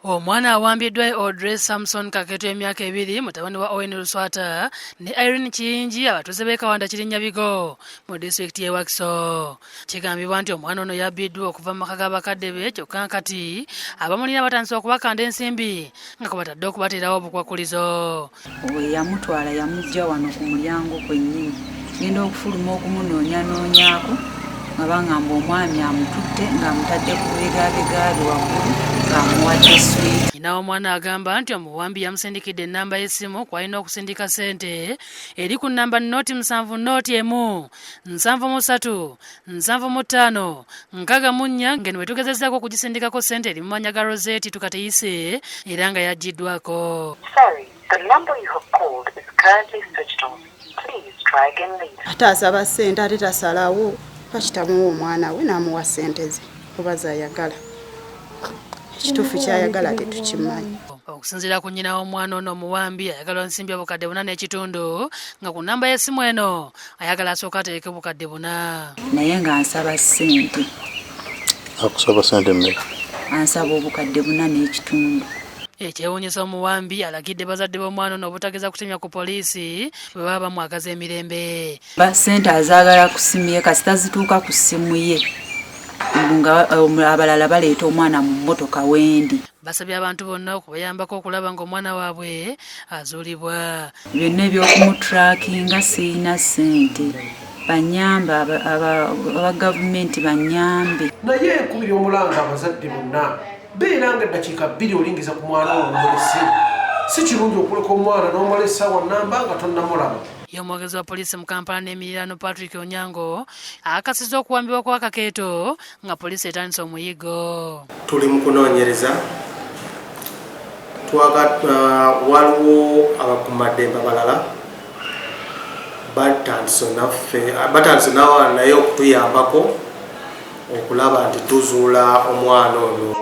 Omwana awambiddwa Audrey Samson Kaketo, emyaka 2, mutabani wa Owen Luswata ne Irene Kiyingi, abatuuze b'e Kawanda Kirinyabigo mu disitulikiti y'e Wakiso. Kigambibwa nti omwana ono yabbiddwa okuva mu maka g'abakadde be, kyokka kati abamulina batandise okubakanda ensimbi nga kwe batadde okubateerawo obukwakulizo. We yamutwala, yamuggya wano ku mulyango kwennyini. Ngenda okufuluma okumunoonyanoonyaako nga bangamba omwami amututte ng'amutadde ku bibegabega waggulu ng'amuwadde swiiti. Nyina w'omwana agamba nti omuwambi yamusindikidde ennamba y'essimu kw'alina okusindika ssente eri ku nnamba 070 173 75 64, ngeno bwe tugezezzaako okugisindikako ssente eri mu mannya ga Rosette Tukateyise era nga yaggiddwako. Sorry, the number you have called is currently switched off. Please try again later. Ate asaba ssente, ate tasalawo. Lwaki tamuwa omwana we n'amuwa ssente ze oba zayagala? Ekituufu kyayagala tetukimanyi. Okusinziira ku nnyina w'omwana ono, omuwambi ayagala ensimbi 4.5, nga ku nnamba y'essimu eno ayagala asooka ateeke 4,000. Naye ng'ansaba ssente. Akusaba sente mmeka? Ansaba 4,500. Ekyewuunyisa, omuwambi alagidde bazadde b'omwana ono obutageza kutemya ku poliisi bwe baba bamwagaza emirembe. Ba ssente azaagala ku ssimu ye, kasita zituuka ku ssimu ye nga abalala baleeta omwana mu mmotoka wendi. Basabye abantu bonna okubayambako okulaba ng'omwana waabwe azuulibwa. Byonna ebyokumutrackinga siina ssente. Banyambe aba gavumenti, banyambe. Naye enkubiri omulanga abazadde bonna, beera nga eddakiika 2 olingiza ku mwana wo omulese. Si kirungi okuleka omwana n'omala essaawa namba nga tonnamulaba. Ye omwogezi wa poliisi mu Kampala n'emiriraano, Patrick Onyango, akakasizza okuwambibwa kwa Kakeeto nga poliisi etandise omuyigo. Tuli mu kunoonyereza. Waliwo abakuumaddembe abalala batandise naffe, batandise naye okutuyambako okulaba nti tuzuula omwana ono.